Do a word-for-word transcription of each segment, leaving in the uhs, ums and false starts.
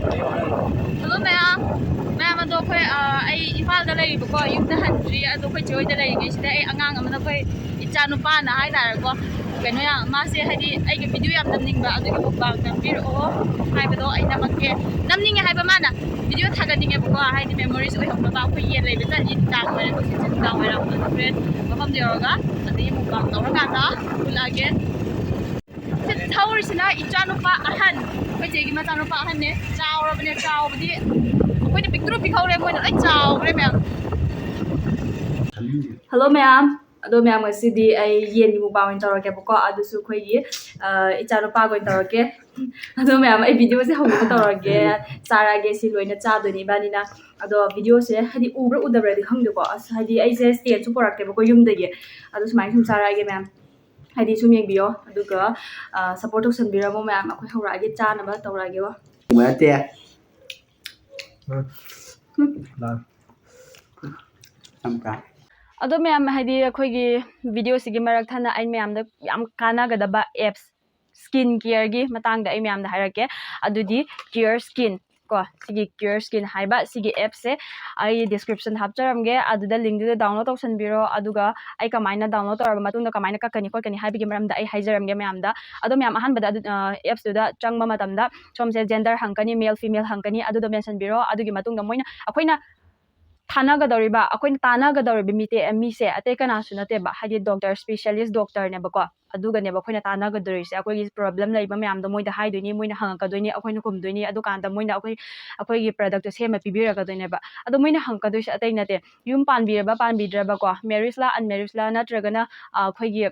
Hello ꯃꯌꯥꯝ꯫ ꯃꯌꯥꯝ ꯑꯗꯣ ꯑꯩꯈꯣꯏ ꯑ, ꯑꯩ ꯏꯝꯐꯥꯜꯗ ꯂꯩꯔꯤꯕꯀꯣ, ꯌꯨꯝꯗ ꯍꯟꯗ꯭ꯔꯤ꯫ ꯑꯗꯣ ꯑꯩꯈꯣꯏ ꯆꯦ ꯍꯣꯏꯗ ꯂꯩꯔꯤꯉꯩꯁꯤꯗ ꯑꯩ ꯑꯉꯥꯡ ꯑꯃꯅ, ꯑꯩꯈꯣꯏ ꯏꯆꯥ ꯅꯨꯄꯥꯅ ꯍꯥꯏꯇꯥꯔꯦꯀꯣ, ꯀꯩꯅꯣ ꯌꯥꯝ, ꯃꯥꯁꯦ ꯍꯥꯏꯗꯤ ꯑꯩꯒꯤ ꯚꯤꯗꯤꯑꯣ ꯌꯥꯝ ꯅꯝꯅꯤꯡꯕ, ꯑꯗꯨꯒꯤ ꯃꯨꯛꯕꯥꯡ ꯅꯝꯕꯤꯔꯛꯑꯣ ꯍꯥꯏꯕꯗꯣ ꯑꯩ ꯅꯝꯃꯛꯀꯦ꯫ ꯅꯝꯅꯤꯡꯉꯦ ꯍꯥꯏꯕ ꯃꯥꯅ, ꯚꯤꯗꯤꯑꯣ ꯊꯥꯒꯠꯅꯤꯡꯉꯦꯕꯀꯣ, ꯍꯥꯏꯗꯤ ꯃꯦꯃꯣꯔꯤꯁ ꯑꯣꯏꯍꯧꯅꯕ꯫ ꯑꯩꯈꯣꯏ ꯌꯦꯟ ꯂꯩꯕ ꯆꯠꯂꯤ ꯅꯨꯡꯗꯥꯡ ꯋꯥꯏꯔꯝ, ꯍꯧꯖꯤꯛꯁꯦ ꯅꯨꯡꯗꯥꯡ ꯋꯥꯏꯔꯝ ꯍꯣꯔꯦꯟ ꯃꯐꯝꯗ ꯌꯧꯔꯒ, ꯑꯗꯒꯤ ꯃꯨꯛꯕꯥꯡ ꯇꯧꯔꯀꯥꯟꯗ ꯎꯠꯂꯛꯑꯒꯦ꯫ ꯁꯤ ꯊꯧꯔꯤꯁꯤꯅ ꯏꯆꯥꯅꯨꯄꯥ ꯑꯍꯟ, ꯑꯩꯈꯣꯏ ꯆꯦꯒꯤ ꯃꯆꯥꯅꯨꯄꯥ ꯑꯍꯟꯅꯦ꯫ ꯆꯥꯎꯔꯕꯅꯦ, ꯆꯥꯎꯕꯗꯤ ꯑꯩꯈꯣꯏꯅ ꯄꯤꯛꯇ꯭ꯔꯨ ꯄꯤꯛꯍꯧꯔꯦ, ꯃꯣꯏꯅ ꯂꯣꯏ ꯆꯥꯎꯈ꯭ꯔꯦ ꯃꯌꯥꯝ꯫ ꯍꯜꯂꯣ ꯃꯌꯥꯝ꯫ ꯑꯗꯣ ꯃꯌꯥꯝ, ꯉꯁꯤꯗꯤ ꯑꯩ ꯌꯦꯟꯒꯤ ꯃꯨꯛꯕꯥꯡ ꯑꯣꯏꯅ ꯇꯧꯔꯛꯀꯦꯕꯀꯣ꯫ ꯑꯗꯨꯁꯨ ꯑꯩꯈꯣꯏꯒꯤ, ꯑ, ꯏꯆꯥꯅꯨꯄꯥꯒ ꯑꯣꯏꯅ ꯇꯧꯔꯛꯀꯦ꯫ ꯑꯗꯣ ꯃꯌꯥꯝ, ꯑꯩ ꯚꯤꯗꯤꯑꯣꯁꯦ ꯍꯧꯕꯒ ꯇꯧꯔꯒꯦ꯫ ꯆꯥꯔꯛꯑꯒꯦ, ꯁꯤ ꯂꯣꯏꯅ ꯆꯥꯗꯣꯏꯅꯦ ꯏꯕꯥꯅꯤꯅ꯫ ꯑꯗꯣ ꯚꯤꯗꯤꯑꯣꯁꯦ ꯍꯥꯏꯗꯤ ꯎꯕ꯭ꯔꯥ ꯎꯗꯕ꯭ꯔꯗꯤ ꯈꯪꯗꯦꯀꯣ꯫ ꯑꯁ, ꯍꯥꯏꯗꯤ ꯑꯩꯁꯦ ꯁ꯭ꯇꯦꯟꯁꯨ ꯄꯨꯔꯛꯇꯦꯕꯀꯣ ꯌꯨꯝꯗꯒꯤ꯫ ꯑꯗꯣ ꯁꯨꯃꯥꯏꯅ ꯁꯨꯝ ꯆꯥꯔꯛꯑꯒꯦ ꯃꯌꯥꯝ꯫ ꯍꯥꯏꯗꯤ ꯁꯨꯝ ꯌꯦꯡꯕꯤꯌꯣ꯫ ꯑꯗꯨꯒ, ꯑ, ꯁꯞꯄꯣꯔꯠ ꯇꯧꯁꯟꯕꯤꯔꯝꯃꯣ ꯃꯌꯥꯝ꯫ ꯑꯩꯈꯣꯏ ꯍꯧꯔꯛꯑꯒꯦ, ꯆꯥꯅꯕ ꯇꯧꯔꯛꯑꯒꯦꯕ꯫ ꯅꯠꯇꯦ꯫ ꯎꯝ꯫ ꯂꯥꯛ꯫ ꯌꯥꯝ ꯀꯥ꯫ ꯑꯗꯣ ꯃꯌꯥꯝ, ꯍꯥꯏꯗꯤ ꯑꯩꯈꯣꯏꯒꯤ ꯚꯤꯗꯤꯑꯣꯁꯤꯒꯤ ꯃꯔꯛ ꯊꯠꯅ ꯑꯩ ꯃꯌꯥꯝꯗ ꯌꯥꯝ ꯀꯥꯟꯅꯒꯗꯕ ꯑꯦꯞꯁ, ꯁ꯭ꯀꯤꯟ ꯀꯤꯌꯔꯒꯤ ꯃꯇꯥꯡꯗ ꯑꯩ ꯃꯌꯥꯝꯗ ꯍꯥꯏꯔꯛꯀꯦ꯫ ꯑꯗꯨꯗꯤ ꯀꯤꯌꯔ ꯁ꯭ꯀꯤꯟ ꯀꯣ, ꯁꯤꯒꯤ ꯀꯤꯌꯔ ꯁ꯭ꯀꯤꯟ ꯍꯥꯏꯕ ꯁꯤꯒꯤ ꯑꯦꯞꯁꯦ ꯑꯩ ꯗꯤꯁꯀ꯭ꯔꯤꯞꯁꯟ ꯍꯥꯞꯆꯔꯝꯒꯦ, ꯑꯗꯨꯗ ꯂꯤꯡꯗꯨꯗ ꯗꯥꯎꯟꯂꯣꯗ ꯇꯧꯁꯟꯕꯤꯔꯣ꯫ ꯑꯗꯨꯒ ꯑꯩ ꯀꯃꯥꯏꯅ ꯗꯥꯎꯟꯂꯣꯗ ꯇꯧꯔꯕ ꯃꯇꯨꯡꯗ ꯀꯃꯥꯏꯅ ꯀꯛꯀꯅꯤ ꯈꯣꯠꯀꯅꯤ ꯍꯥꯏꯕꯒꯤ ꯃꯔꯝꯗ ꯑꯩ ꯍꯥꯏꯖꯔꯝꯒꯦ ꯃꯌꯥꯝꯗ꯫ ꯑꯗꯣ ꯃꯌꯥꯝ, ꯑꯍꯥꯟꯕꯗ ꯑꯗꯨ, ꯑ, ꯑꯦꯞꯁꯇꯨꯗ ꯆꯪꯕ ꯃꯇꯝꯗ ꯁꯣꯝꯁꯦ ꯖꯦꯟꯗꯔ ꯍꯪꯀꯅꯤ, ꯃꯦꯜ ꯐꯤꯃꯦꯜ ꯍꯪꯀꯅꯤ, ꯑꯗꯨꯗꯣ ꯃꯦꯟꯁꯟꯕꯤꯔꯣ꯫ ꯑꯗꯨꯒꯤ ꯃꯇꯨꯡꯗ ꯃꯣꯏꯅ, ꯑꯩꯈꯣꯏꯅ ꯊꯥꯅꯒꯗꯧꯔꯤꯕ, ꯑꯩꯈꯣꯏꯅ ꯇꯥꯟꯅꯒꯗꯧꯔꯤꯕ ꯃꯤꯇꯦ-, ꯃꯤꯁꯦ ꯑꯇꯩ ꯀꯅꯥꯁꯨ ꯅꯠꯇꯦꯕ, ꯍꯥꯏꯗꯤ ꯗꯣꯛꯇꯔ, ꯁ꯭ꯄꯦꯁꯤꯌꯦꯂꯤꯁ ꯗꯣꯛꯇꯔꯅꯦꯕꯀꯣ꯫ ꯑꯗꯨꯒꯅꯦꯕ ꯑꯩꯈꯣꯏꯅ ꯇꯥꯟꯅꯒꯗꯧꯔꯤꯁꯦ꯫ ꯑꯩꯈꯣꯏꯒꯤ ꯄ꯭ꯔꯣꯕ꯭ꯂꯦꯝ ꯂꯩꯕ ꯃꯌꯥꯝꯗꯣ ꯃꯣꯏꯗ ꯍꯥꯏꯗꯣꯏꯅꯤ, ꯃꯣꯏꯅ ꯍꯪꯉꯛꯀꯗꯣꯏꯅꯤ, ꯑꯩꯈꯣꯏꯅ ꯈꯨꯝꯗꯣꯏꯅꯤ꯫ ꯑꯗꯨꯀꯥꯟꯗ ꯃꯣꯏꯅ ꯑꯩꯈꯣꯏ, ꯑꯩꯈꯣꯏꯒꯤ ꯄ꯭ꯔꯗꯛꯇꯣ ꯁꯦꯝꯃ ꯄꯤꯕꯤꯔꯛꯀꯗꯣꯏꯅꯦꯕ꯫ ꯑꯗꯣ ꯃꯣꯏꯅ ꯍꯪꯉꯛꯀꯗꯣꯏꯁꯦ ꯑꯇꯩ ꯅꯠꯇꯦ, ꯌꯨꯝ ꯄꯥꯟꯕꯤꯔꯕ ꯄꯥꯟꯕꯤꯗ꯭ꯔꯕꯀꯣ, ꯃꯦꯔꯤꯖꯂꯥ ꯑꯟꯃꯦꯔꯤꯖꯂꯥ, ꯅꯠꯇ꯭ꯔꯒꯅ, ꯑ, ꯑꯩꯈꯣꯏꯒꯤ,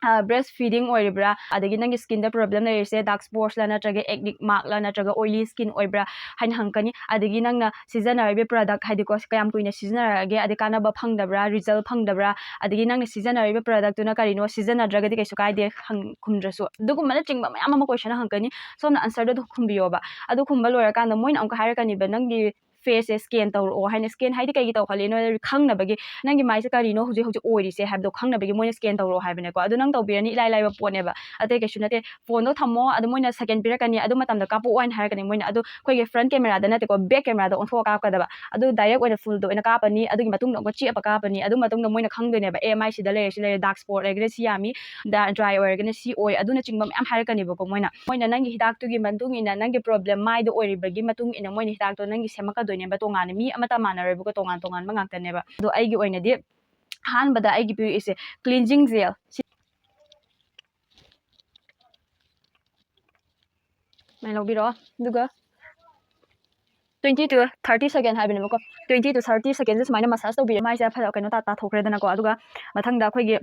ꯑ, ꯕ꯭ꯔꯦꯁ ꯐꯤꯗꯤꯡ ꯑꯣꯏꯔꯤꯕ꯭ꯔꯥ, ꯑꯗꯒꯤ ꯅꯪꯒꯤ ꯁ꯭ꯀꯤꯟꯗ ꯄ꯭ꯔꯣꯕ꯭ꯂꯦꯝ ꯂꯩꯔꯤꯁꯦ ꯗꯥꯔꯛ ꯁ꯭ꯄꯣꯠꯁꯂꯥ, ꯅꯠꯇ꯭ꯔꯒ ꯑꯦꯛꯅꯤꯛ ꯃꯥꯔꯛꯂꯥ, ꯅꯠꯇ꯭ꯔꯒ ꯑꯣꯏꯂꯤ ꯁ꯭ꯀꯤꯟ ꯑꯣꯏꯕ꯭ꯔꯥ ꯍꯥꯏꯅ ꯍꯪꯉꯛꯀꯅꯤ꯫ ꯑꯗꯒꯤ ꯅꯪꯅ ꯁꯤꯖꯤꯟꯅꯔꯤꯕ ꯄ꯭ꯔꯗꯛ, ꯍꯥꯏꯗꯤꯀꯣ, ꯀꯌꯥꯝ ꯀꯨꯏꯅ ꯁꯤꯖꯤꯟꯅꯔꯛꯑꯒꯦ, ꯑꯗꯩ ꯀꯥꯟꯅꯕ ꯐꯪꯗꯕ꯭ꯔꯥ, ꯔꯤꯖꯜ ꯐꯪꯗꯕ꯭ꯔꯥ, ꯑꯗꯒꯤ ꯅꯪꯅ ꯁꯤꯖꯤꯟꯅꯔꯤꯕ ꯄ꯭ꯔꯗꯛꯇꯨꯅ ꯀꯔꯤꯅꯣ, ꯁꯤꯖꯤꯟꯅꯗ꯭ꯔꯒꯗꯤ ꯀꯩꯁꯨ ꯀꯥꯏꯗꯦ ꯍꯪ-, ꯈꯨꯝꯗ꯭ꯔꯁꯨ꯫ ꯑꯗꯨꯒꯨꯝꯕꯅꯆꯤꯡꯕ ꯃꯌꯥꯝ ꯑꯃ ꯀꯣꯏꯁꯟ ꯍꯪꯉꯛꯀꯅꯤ꯫ ꯁꯣꯝꯅ ꯑꯟꯁꯔꯗꯣ ꯑꯗꯨꯝ ꯈꯨꯝꯕꯤꯌꯣꯕ꯫ ꯑꯗꯨ ꯈꯨꯝꯕ ꯂꯣꯏꯔꯀꯥꯟꯗ ꯃꯣꯏꯅ ꯑꯃꯨꯛꯀ ꯍꯥꯏꯔꯛꯀꯅꯤꯕ, ꯅꯪꯒꯤ ꯐꯦꯁꯁꯦ ꯁ꯭ꯀꯦꯟ ꯇꯧꯔꯛꯑꯣ ꯍꯥꯏꯅ꯫ ꯁ꯭ꯀꯦꯟ ꯍꯥꯏꯗꯤ ꯀꯩꯒꯤ ꯇꯧꯍꯜꯂꯤꯅꯣ ꯍꯥꯏꯗꯤ ꯈꯪꯅꯕꯒꯤ, ꯅꯪꯒꯤ ꯃꯥꯏꯁꯦ ꯀꯔꯤꯅꯣ ꯍꯧꯖꯤꯛ ꯍꯧꯖꯤꯛ ꯑꯣꯏꯔꯤꯁꯦ ꯍꯥꯏꯕꯗꯣ ꯈꯪꯅꯕꯒꯤ ꯃꯣꯏꯅ ꯁ꯭ꯀꯦꯟ ꯇꯧꯔꯛꯑꯣ ꯍꯥꯏꯕꯅꯦꯀꯣ꯫ ꯑꯗꯨ ꯅꯪ ꯇꯧꯕꯤꯔꯅꯤ, ꯏꯂꯥꯏ ꯂꯥꯏꯕ ꯄꯣꯠꯅꯦꯕ, ꯑꯇꯩ ꯀꯩꯁꯨ ꯅꯠꯇꯦ꯫ ꯐꯣꯟꯗꯣ ꯊꯝꯃꯣ, ꯑꯗꯨ ꯃꯣꯏꯅ ꯁꯦꯀꯦꯟ ꯄꯤꯔꯛꯀꯅꯤ, ꯑꯗꯨ ꯃꯇꯝꯗ ꯀꯥꯞꯄꯛꯑꯣ ꯍꯥꯏꯅ ꯍꯥꯏꯔꯛꯀꯅꯤ ꯃꯣꯏꯅ꯫ ꯑꯗꯨ ꯑꯩꯈꯣꯏꯒꯤ ꯐ꯭ꯔꯟ ꯀꯦꯃꯦꯔꯥꯗ ꯅꯠꯇꯦꯀꯣ, ꯕꯦꯛ ꯀꯦꯃꯦꯔꯥꯗ ꯑꯣꯟꯊꯣꯛꯑ ꯀꯥꯞꯀꯗꯕ꯫ ꯑꯗꯨ ꯗꯥꯏꯔꯦꯛ ꯑꯣꯏꯅ ꯐꯨꯜꯗ ꯑꯣꯏꯅ ꯀꯥꯞꯄꯅꯤ, ꯑꯗꯨꯒꯤ ꯃꯇꯨꯡꯗ ꯑꯃꯨꯛꯀ ꯆꯦꯞꯄ ꯀꯥꯞꯄꯅꯤ, ꯑꯗꯨ ꯃꯇꯨꯡꯗ ꯃꯣꯏꯅ ꯈꯪꯗꯣꯏꯅꯦꯕ, ꯑꯦ, ꯃꯥꯏꯁꯤꯗ ꯂꯩꯔꯦ, ꯁꯤ ꯂꯩꯔꯦ, ꯗꯥꯔꯛ ꯁ꯭ꯄꯣꯠ ꯂꯩꯔꯒꯅ ꯁꯤ ꯌꯥꯝꯃꯤ, ꯗ꯭ꯔꯥꯏ ꯑꯣꯏꯔꯒꯅ ꯁꯤ ꯑꯣꯏ, ꯑꯗꯨꯅꯆꯤꯡꯕ ꯃꯌꯥꯝ ꯍꯥꯏꯔꯛꯀꯅꯦꯕꯀꯣ ꯃꯣꯏꯅ꯫ ꯃꯣꯏꯅ ꯅꯪꯒꯤ ꯍꯤꯗꯥꯛꯇꯨꯒꯤ ꯃꯇꯨꯡ ꯏꯟꯅ, ꯅꯪꯒꯤ ꯄ꯭ꯔꯣꯕ꯭ꯂꯦꯝ ꯃꯥꯏꯗ ꯑꯣꯏꯔꯤꯕꯒꯤ ꯃꯇꯨꯡ ꯏꯟꯅ ꯃꯣꯏꯅ ꯍꯤꯗꯥꯛꯇꯣ ꯅꯪꯒꯤ ꯁꯦꯝꯃꯛꯀꯗꯣꯏꯅꯦꯕ, ꯇꯣꯉꯥꯟꯅ ꯃꯤ ꯑꯃꯠꯇ ꯃꯥꯟꯅꯔꯣꯏꯕꯀꯣ, ꯇꯣꯉꯥꯟ ꯇꯣꯉꯥꯟꯕ ꯉꯥꯛꯇꯅꯦꯕ꯫ ꯑꯗꯣ ꯑꯩꯒꯤ ꯑꯣꯏꯅꯗꯤ ꯑꯍꯥꯟꯕꯗ ꯑꯩꯒꯤ ꯄꯤꯔꯛꯏꯁꯦ ꯀ꯭ꯂꯤꯟꯖꯤꯡ ꯖꯦꯜ꯫ ꯁꯨꯃꯥꯏꯅ ꯂꯧꯕꯤꯔꯣ, ꯑꯗꯨꯒ twenty to thirty second ꯍꯥꯏꯕꯅꯦꯕꯀꯣ, twenty to thirty second ꯁꯨꯃꯥꯏꯅ ꯃꯁꯥꯖ ꯇꯧꯕꯤꯔꯦ꯫ ꯃꯥꯏꯁꯦ ꯐꯖ ꯀꯩꯅꯣ ꯇꯥ-, ꯇꯥꯊꯣꯛꯈ꯭ꯔꯦꯗꯅꯀꯣ꯫ ꯑꯗꯨꯒ ꯃꯊꯪꯗ ꯑꯩꯈꯣꯏꯒꯤ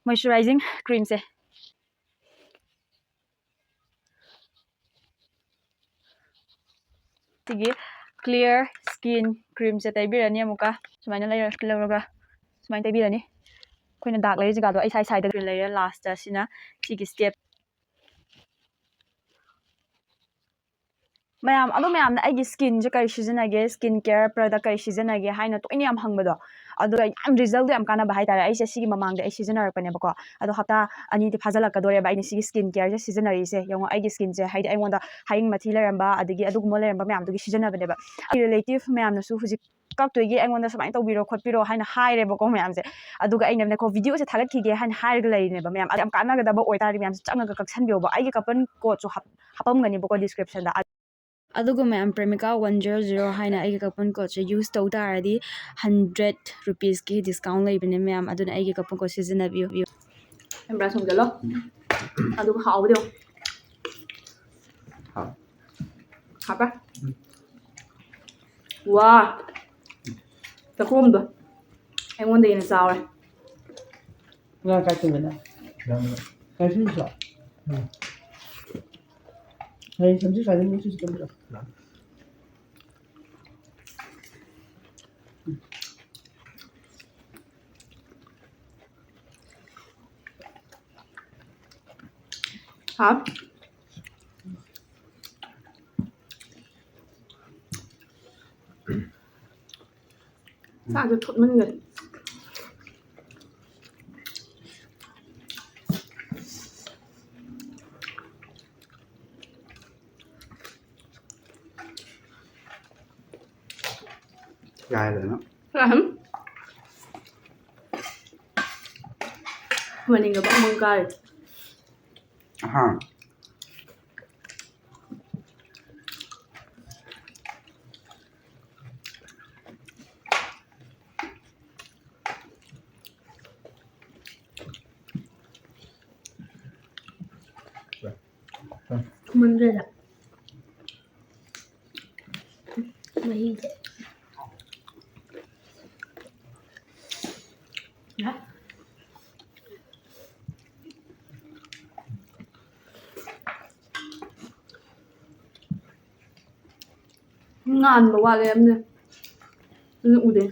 ꯃꯣꯏꯆꯔꯥꯏꯖꯤꯡ ꯀ꯭ꯔꯤꯝꯁꯦ, ꯁꯤꯒꯤ ꯀ꯭ꯂꯤꯌꯥꯔ ꯁ꯭ꯀꯤꯟ ꯀ꯭ꯔꯤꯝꯁꯦ ꯇꯩꯕꯤꯔꯅꯤ꯫ ꯑꯃꯨꯛꯀ ꯁꯨꯃꯥꯏꯅ ꯂꯩꯔ-, ꯂꯧꯔꯒ ꯁꯨꯃꯥꯏꯅ ꯇꯩꯕꯤꯔꯅꯤ꯫ ꯑꯩꯈꯣꯏꯅ ꯗꯥꯛ ꯂꯩꯔꯤ ꯖꯒꯥꯗꯣ ꯑꯩ ꯁꯥꯏ ꯁꯥꯏꯗ ꯂꯩꯔꯦ꯫ ꯂꯥꯁꯇ ꯁꯤꯅ ꯁꯤꯒꯤ ꯁ꯭ꯇꯦꯞ ꯃꯌꯥꯝ, ꯑꯗꯣ ꯃꯌꯥꯝꯅ ꯑꯩꯒꯤ ꯁ꯭ꯀꯤꯟꯁꯦ ꯀꯔꯤ ꯁꯤꯖꯤꯟꯅꯒꯦ, ꯁ꯭ꯀꯤꯟ ꯀꯦꯌꯔ ꯄ꯭ꯔꯗꯛ ꯀꯔꯤ ꯁꯤꯖꯤꯟꯅꯒꯦ ꯍꯥꯏꯅ ꯇꯣꯏꯅ ꯌꯥꯝ ꯍꯪꯕꯗꯣ, ꯑꯗꯨꯒ ꯌꯥꯝ ꯔꯤꯖꯜꯗꯣ ꯌꯥꯝ ꯀꯥꯟꯅꯕ ꯍꯥꯏꯇꯥꯔꯦ꯫ ꯑꯩꯁꯦ ꯁꯤꯒꯤ ꯃꯃꯥꯡꯗ ꯑꯩ ꯁꯤꯖꯤꯟꯅꯔꯛꯄꯅꯦꯕꯀꯣ, ꯑꯗꯣ ꯍꯞꯇꯥ ꯑꯅꯤꯗꯤ ꯐꯥꯖꯤꯜꯂꯛꯀꯗꯣꯔꯦꯕ ꯑꯩꯅ ꯁꯤꯒꯤ ꯁ꯭ꯀꯤꯟ ꯀꯦꯌꯔꯁꯦ ꯁꯤꯖꯤꯟꯅꯔꯤꯁꯦ꯫ ꯌꯦꯡꯉꯣ, ꯑꯩꯒꯤ ꯁ꯭ꯀꯤꯟꯁꯦ ꯍꯥꯏꯗꯤ ꯑꯩꯉꯣꯟꯗ ꯍꯌꯤꯡ ꯃꯊꯤ ꯂꯩꯔꯝꯕ, ꯑꯗꯒꯤ ꯑꯗꯨꯒꯨꯝꯕ ꯂꯩꯔꯝꯕ ꯃꯌꯥꯝꯗꯨꯒꯤ ꯁꯤꯖꯤꯟꯅꯕꯅꯦꯕ꯫ ꯑꯩ ꯔꯤꯂꯦꯇꯤꯚ ꯃꯌꯥꯝꯅꯁꯨ ꯍꯧꯖꯤꯛ ꯀꯛꯇꯣꯏꯒꯤ ꯑꯩꯉꯣꯟꯗ ꯁꯨꯃꯥꯏꯅ ꯇꯧꯕꯤꯔꯣ ꯈꯣꯠꯄꯤꯔꯣ ꯍꯥꯏꯅ ꯍꯥꯏꯔꯦꯕꯀꯣ ꯃꯌꯥꯝꯁꯦ꯫ ꯑꯗꯨꯒ ꯑꯩꯅꯅꯦꯀꯣ, ꯚꯤꯗꯤꯑꯣꯁꯦ ꯊꯥꯒꯠꯈꯤꯒꯦ ꯍꯥꯏꯅ ꯍꯥꯏꯔꯒ ꯂꯩꯔꯤꯅꯦꯕ ꯃꯌꯥꯝ꯫ ꯑꯗꯣ ꯌꯥꯝ ꯀꯥꯟꯅꯒꯗꯕ ꯑꯣꯏꯇꯥꯔꯗꯤ ꯃꯌꯥꯝꯁꯦ ꯆꯪꯉꯒ ꯀꯛꯁꯟꯕꯤꯌꯣꯕ꯫ ꯑꯩꯒꯤ ꯀꯄꯟ ꯀꯣꯗꯁꯨ ꯍꯥꯞ-, ꯍꯥꯞꯄꯝꯒꯅꯤꯕꯀꯣ ꯗꯤꯁꯀ꯭ꯔꯤꯞꯁꯟꯗ꯫ ꯑꯗꯨꯒ ꯃꯌꯥꯝ, ꯄ꯭ꯔꯦꯃꯤꯀꯥ ꯋꯥꯟ ꯖꯤꯔꯣ ꯖꯤꯔꯣ ꯍꯥꯏꯅ ꯑꯩꯒꯤ ꯀꯄꯟ ꯀꯣꯗꯁꯦ ꯌꯨꯁ ꯇꯧ ꯇꯥꯔꯗꯤ ꯍꯟꯗ꯭ꯔꯦꯠ ꯔꯨꯄꯤꯁꯀꯤ ꯗꯤꯁꯀꯥꯎꯟ ꯂꯩꯕꯅꯦ ꯃꯌꯥꯝ꯫ ꯑꯗꯨꯅ ꯑꯩꯒꯤ ꯀꯄꯟ ꯀꯣꯗ ꯁꯤꯖꯤꯟꯅꯕꯤꯌꯨ꯫ ꯕ꯭ꯔꯁ ꯁꯨꯝꯖꯜꯂꯣ꯫ ꯑꯗꯨꯒ ꯍꯥꯎꯕꯗꯣ ꯌꯦꯡꯉꯣ꯫ ꯍꯥꯎ꯫ ꯍꯥꯞꯄ꯭ꯔꯥ? ꯋꯥ! ꯆꯥꯛꯈꯣꯝꯗꯣ ꯑꯩꯉꯣꯟꯗ ꯍꯦꯟꯅ ꯆꯥꯎꯔꯦ꯫ ꯉꯥ ꯀꯥꯏ ꯊꯝꯒꯦ ꯅꯪ? ꯀꯥꯏ ꯊꯝꯃꯤꯁꯣ? ꯎꯝ꯫ ꯍꯌꯦꯡ ꯁꯝꯖꯤ ꯀꯥꯏꯗ ꯅꯪ ꯁꯤꯁꯨ ꯊꯝꯃꯤꯔꯣ? ꯍꯥ? ꯆꯥꯛꯁꯨ ꯊꯣꯠꯃꯟꯈꯔꯦ꯫ ꯌꯥꯔꯦꯗꯅ꯫ ꯑꯍꯝ꯫ ꯃꯅꯤꯡꯗ ꯕꯪ ꯕꯪ ꯀꯥꯔꯤ꯫ ꯑꯍꯥ꯫ ꯊꯨꯝꯃꯟꯈ꯭ꯔꯦꯗ꯫ ꯃꯍꯤꯁꯦ꯫ ꯉꯥꯟꯕ ꯋꯥꯠꯂꯦ ꯑꯝꯅ꯫ ꯑꯗꯨꯅ ꯎꯗꯦ꯫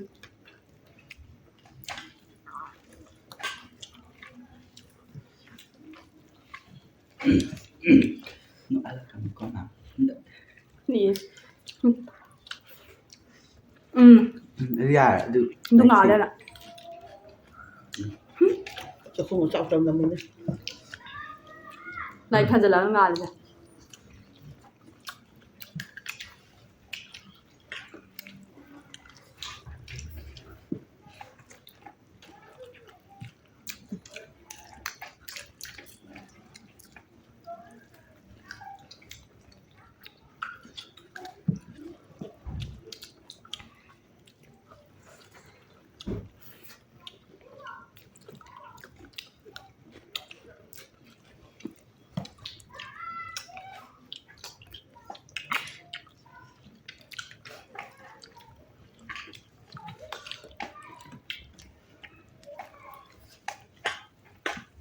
ꯅꯤꯛꯑꯦ꯫ ꯎꯝ꯫ ꯎꯝ, ꯑꯗꯨ ꯌꯥꯔꯦ, ꯑꯗꯨ ꯑꯗꯨ ꯉꯥꯜꯂꯦꯅ꯫ ꯆꯥꯛꯈꯨꯝ ꯆꯥꯛ ꯆꯪꯉꯝꯃꯅꯤ꯫ ꯂꯥꯏꯠ ꯊꯥꯖꯤꯜꯂꯒ ꯉꯥꯜꯂꯤꯁꯦ꯫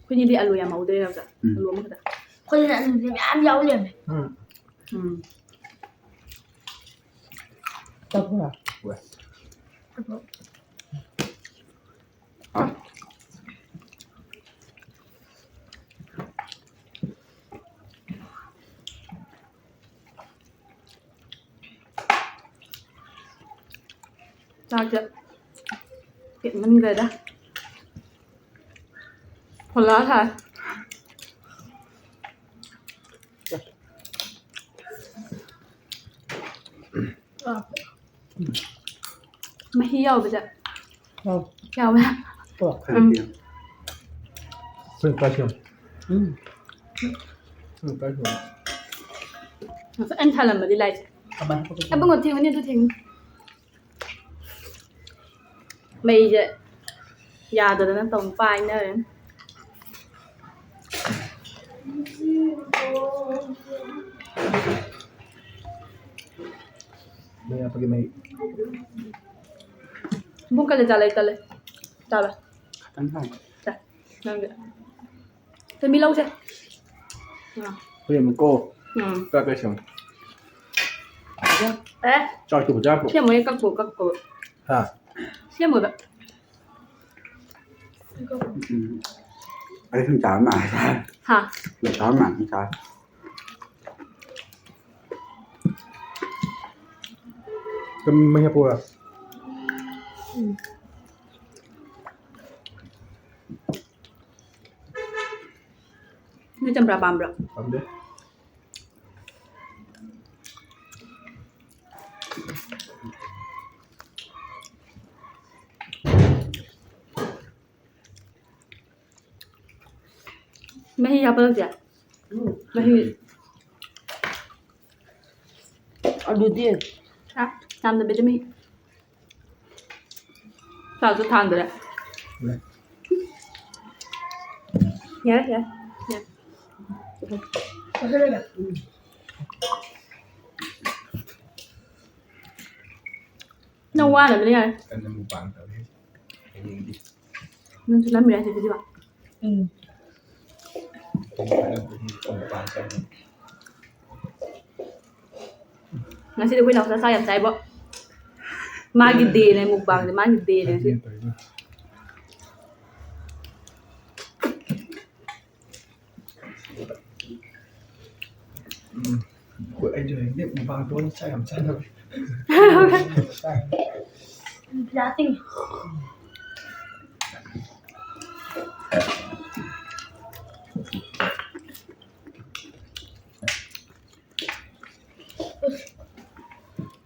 ꯑꯩꯈꯣꯏꯅꯤꯗꯤ ꯑꯂꯨ ꯌꯥꯝ ꯍꯧꯗ꯭ꯔꯦ ꯍꯧꯖꯤꯛ꯫ ꯎꯝ꯫ ꯑꯂꯨ ꯑꯃꯈꯛꯇ꯫ ꯑꯩꯈꯣꯏꯅ ꯑꯂꯨꯁꯦ ꯃꯌꯥꯝ ꯌꯥꯎ ꯂꯩꯔꯝꯃꯦ꯫ ꯎꯝ꯫ ꯎꯝ꯫ ꯆꯠꯈ꯭ꯔꯦ꯫ ꯍꯣꯏ꯫ ꯆꯥꯛꯁꯦ ꯄꯦꯠꯃꯟꯈ꯭ꯔꯦꯗ꯫ ꯐꯣꯂꯥ ꯁꯥꯏ꯫ ꯃꯍꯤ ꯌꯥꯎꯕꯁꯦ꯫ ꯑꯧ꯫ ꯌꯥꯎꯋꯦ꯫ ꯀꯣ꯫ ꯎꯝ꯫ ꯑꯩꯈꯣꯏ ꯀꯥꯏ ꯁꯦꯝ? ꯎꯝ꯫ ꯑꯩꯈꯣꯏ ꯀꯥꯏ ꯁꯦꯝ? ꯉꯁꯥꯏ ꯑꯩꯅ ꯊꯥꯜꯂꯝꯕꯗꯤ ꯂꯥꯏꯠꯁꯦ꯫ ꯀꯃꯥꯏꯅ ꯍꯥꯞꯄꯛꯀꯦ? ꯑꯕꯨꯡꯉꯣ ꯊꯦꯡꯉꯨꯅꯦ, ꯑꯗꯨ ꯊꯦꯡꯉꯨ꯫ ꯃꯩꯁꯦ ꯌꯥꯗꯗꯅ ꯇꯧ ꯄꯥꯏꯅꯔꯦ꯫ ꯃꯩ ꯍꯥꯞꯄꯒꯦ, ꯃꯩ꯫ ꯏꯕꯨꯡ ꯀꯜꯂꯦ, ꯆꯥ ꯂꯩ, ꯀꯜꯂꯦ꯫ ꯆꯥꯕ꯫ ꯈꯤꯇꯪ ꯊꯥꯡ꯫ ꯆꯥ, ꯅꯪꯒꯤ꯫ ꯊꯣꯏꯕꯤ ꯂꯧꯁꯦ꯫ ꯑꯥ꯫ ꯍꯣꯔꯦꯟ ꯑꯃꯨꯛꯀꯣ꯫ ꯎꯝ꯫ ꯆꯥꯛ ꯀꯩ ꯁꯦꯝ-? ꯑꯦ꯫ ꯆꯥꯛꯇꯨꯕꯨ ꯆꯥꯛꯄꯨ꯫ ꯁꯦꯝꯃꯣꯏꯌꯦ, ꯀꯛꯄꯨ ꯀꯛꯄꯨ꯫ ꯍꯥ? ꯁꯦꯝꯃꯣꯏꯕ꯫ ꯎꯝ꯫ ꯑꯩ ꯁꯨꯝ ꯆꯥꯕ ꯃꯥꯜꯂꯦ꯫ ꯍꯥ? ꯁꯨꯝ ꯆꯥꯕ ꯃꯥꯜꯂꯦ, ꯁꯨꯝ ꯆꯥꯕ꯫ ꯃꯩ ꯍꯥꯞꯄꯛꯎꯔꯥ? ꯎꯝ꯫ ꯅꯣꯏ ꯆꯝꯄ꯭ꯔꯥ ꯄꯥꯝꯕ꯭ꯔꯣ? ꯄꯥꯝꯗꯦ꯫ ꯃꯍꯤ ꯍꯥꯞꯄꯂꯛꯇꯦ? ꯎꯝ꯫ ꯃꯍꯤ꯫ ꯑꯂꯨꯗꯤ? ꯍꯥ? ꯌꯥꯝꯗꯕꯤꯗ ꯃꯍꯤ꯫ ꯆꯥꯛꯁꯨ ꯊꯥꯡꯗ꯭ꯔꯦ꯫ ꯎꯝ꯫ ꯌꯥꯔꯦ, ꯌꯥꯔꯦ, ꯌꯥꯔꯦ꯫ ꯎꯝ꯫ ꯅꯪ ꯋꯥꯅꯕꯅꯦ ꯌꯥꯔꯦ꯫ ꯀꯟꯅ ꯃꯨꯛꯕꯥꯡ ꯇꯧꯔꯤ꯫ ꯍꯌꯦꯡꯗꯤ꯫ ꯅꯪꯁꯨ ꯅꯝꯃꯤꯔ ꯍꯥꯏꯁꯦ ꯚꯤꯗꯤꯑꯣ? ꯎꯝ꯫ ꯄꯨꯡ ꯐꯥꯅ ꯄꯨꯡ ꯃꯨꯛꯕꯥꯡ ꯇꯧꯔꯤ꯫ ꯉꯁꯤꯗꯤ ꯑꯩꯈꯣꯏ ꯅꯥꯎꯆꯥ ꯆꯥꯛ ꯌꯥꯝ ꯆꯥꯏꯕꯣ꯫ ꯃꯥꯒꯤ ꯗꯦꯅꯦ ꯃꯨꯛꯕꯥꯡꯁꯦ, ꯃꯥꯒꯤ ꯗꯦꯅꯦ ꯉꯁꯤ꯫ ꯎꯝ꯫ ꯑꯩꯈꯣꯏ, ꯑꯩꯁꯨ ꯍꯌꯦꯡꯗꯤ ꯃꯨꯛꯕꯥꯡ ꯇꯧꯔꯒ ꯆꯥꯛ ꯌꯥꯝ ꯆꯥꯅꯕ꯫ ꯄꯤꯖꯥ ꯇꯤꯡꯉꯤ꯫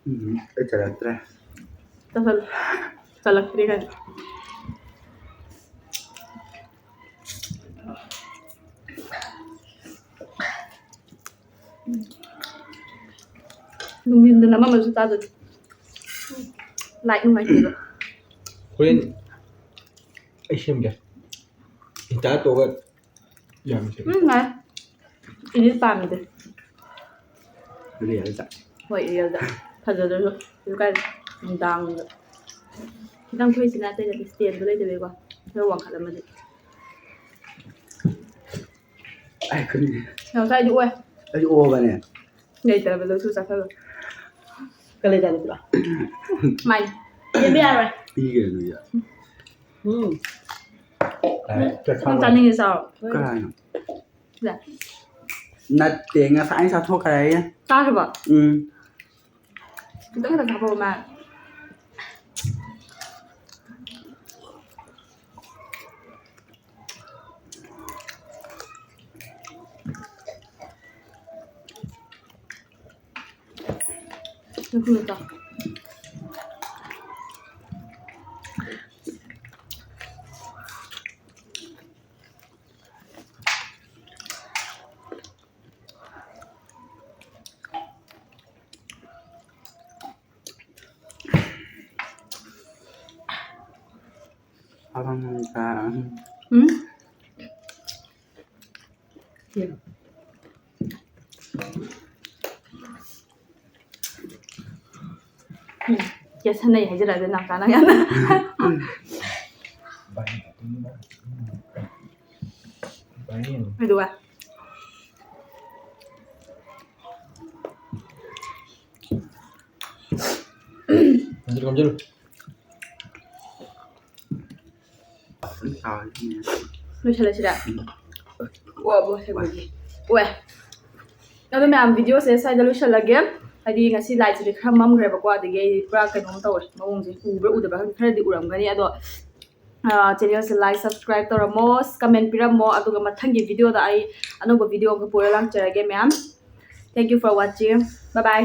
ꯎꯝ, ꯑꯩ ꯆꯜꯂꯛꯇ꯭ꯔꯦ꯫ ꯆꯜꯂꯛ-, ꯆꯜꯂꯛꯇ꯭ꯔꯦ ꯀꯥꯏꯅ꯫ ꯅꯨꯡꯊꯤꯟꯗ ꯅꯝꯃꯝꯃꯁꯨ ꯆꯥꯗꯣꯏꯅꯤ꯫ ꯂꯥꯏꯠ ꯅꯨꯡꯉꯥꯏꯇꯦꯕ꯫ ꯍꯣꯔꯦꯟ ꯑꯩ ꯁꯦꯝꯒꯦ꯫ ꯏꯟꯇꯥ ꯇꯣꯛꯑꯒ ꯌꯥꯝ ꯁꯦꯝꯒꯦ꯫ ꯎꯝ, ꯉꯥꯏ꯫ ꯏꯗꯤꯠ ꯄꯥꯝꯗꯦ꯫ ꯔꯤꯌꯦꯜꯗ꯫ ꯍꯣꯏ, ꯔꯤꯌꯦꯜꯗ꯫ ꯐꯖꯗ꯭ꯔꯁꯨ ꯀꯩꯁꯨ ꯀꯥꯏꯗꯦ꯫ ꯅꯨꯡꯗꯥꯡꯗ꯫ ꯈꯤꯇꯪ ꯊꯣꯛꯏꯁꯤꯅ ꯑꯇꯩ ꯅꯠꯇꯦ, ꯁ꯭ꯇꯦꯟꯗꯣ ꯂꯩꯇꯕꯩꯀꯣ꯫ ꯈꯔ ꯋꯥꯡꯈꯠꯂꯝꯃꯗꯤ꯫ ꯑꯩ ꯈꯨꯟ-, ꯉꯁꯥꯏꯗꯤ ꯑꯣꯏ꯫ ꯑꯩ ꯑꯣꯕꯅꯦ꯫ ꯂꯩꯇ꯭ꯔꯕꯗꯣ ꯁꯨ ꯆꯥꯊꯕ꯫ ꯀ ꯂꯩꯇꯕꯗꯨꯔꯣ? ꯃꯥꯏ꯫ ꯆꯦꯟꯕ ꯌꯥꯔꯣꯏ꯫ ꯄꯤꯒꯦ ꯑꯗꯨꯗꯤ꯫ ꯎꯝ꯫ ꯑꯦ, ꯅꯪ ꯆꯥꯅꯤꯡꯉꯦ ꯆꯥꯎ꯫ ꯀꯅꯥꯅꯣ? ꯁꯤꯗ꯫ ꯅꯠꯇꯦ, ꯉꯁꯥꯏ ꯆꯥꯊꯣꯛꯈ꯭ꯔꯦ ꯑꯩ꯫ ꯆꯥꯈ꯭ꯔꯕꯣ? ꯎꯝ꯫ ꯈꯤꯇꯪ ꯈꯤꯇꯪ ꯆꯥꯊꯣꯛꯑꯣ ꯃꯥ꯫ ꯅꯈꯨꯠꯅ ꯆꯥꯎ꯫ ꯎꯝ? ꯎꯝ, ꯀꯦꯁꯟꯅꯩ ꯍꯥꯏꯖꯤꯜꯂꯛꯑꯗꯤ ꯅꯥꯎꯆꯥ ꯅꯪ ꯌꯥꯝꯅ꯫ ꯑꯗꯨꯒ ꯅꯝꯖꯤꯜꯂꯨ, ꯅꯝꯖꯤꯜꯂꯨ꯫ ꯂꯣꯏꯁꯤꯜꯂꯁꯤꯔ? ꯎꯝ꯫ ꯑꯣ, ꯑꯣ, ꯁꯦ, ꯑꯣꯏ꯫ ꯑꯣꯏ꯫ ꯑꯗꯣ ꯃꯌꯥꯝ, video ꯁꯦ ꯁ꯭ꯋꯥꯏꯗ ꯂꯣꯏꯁꯤꯜꯂꯒꯦ꯫ ꯍꯥꯏꯗꯤ ꯉꯁꯤ ꯂꯥꯏꯠꯁꯤꯗꯤ ꯈꯔ ꯃꯝꯈ꯭ꯔꯦꯕꯀꯣ, ꯑꯗꯒꯤ ꯑꯩ ꯄꯨꯔꯥ ꯀꯩꯅꯣꯝ ꯇꯧꯔꯦ, ꯃꯑꯣꯡꯁꯦ ꯎꯕ꯭ꯔꯥ ꯎꯗꯕ꯭ꯔꯥ ꯈꯪꯗꯦ, ꯈꯔꯗꯤ ꯎꯔꯝꯒꯅꯤ꯫ ꯑꯗꯣ ꯆꯦꯅꯦꯜꯁꯦ ꯂꯥꯏꯛ, ꯁꯕꯁꯀ꯭ꯔꯥꯏꯕ ꯇꯧꯔꯝꯃꯣ, ꯀꯃꯦꯟ ꯄꯤꯔꯝꯃꯣ, ꯑꯗꯨꯒ ꯃꯊꯪꯒꯤ ꯚꯤꯗꯤꯑꯣꯗ ꯑꯩ ꯑꯅꯧꯕ ꯚꯤꯗꯤꯑꯣ ꯑꯃ ꯄꯨꯔ ꯂꯥꯛꯆꯔꯒꯦ ꯃꯌꯥꯝ꯫ Thank you for watching. Bye bye.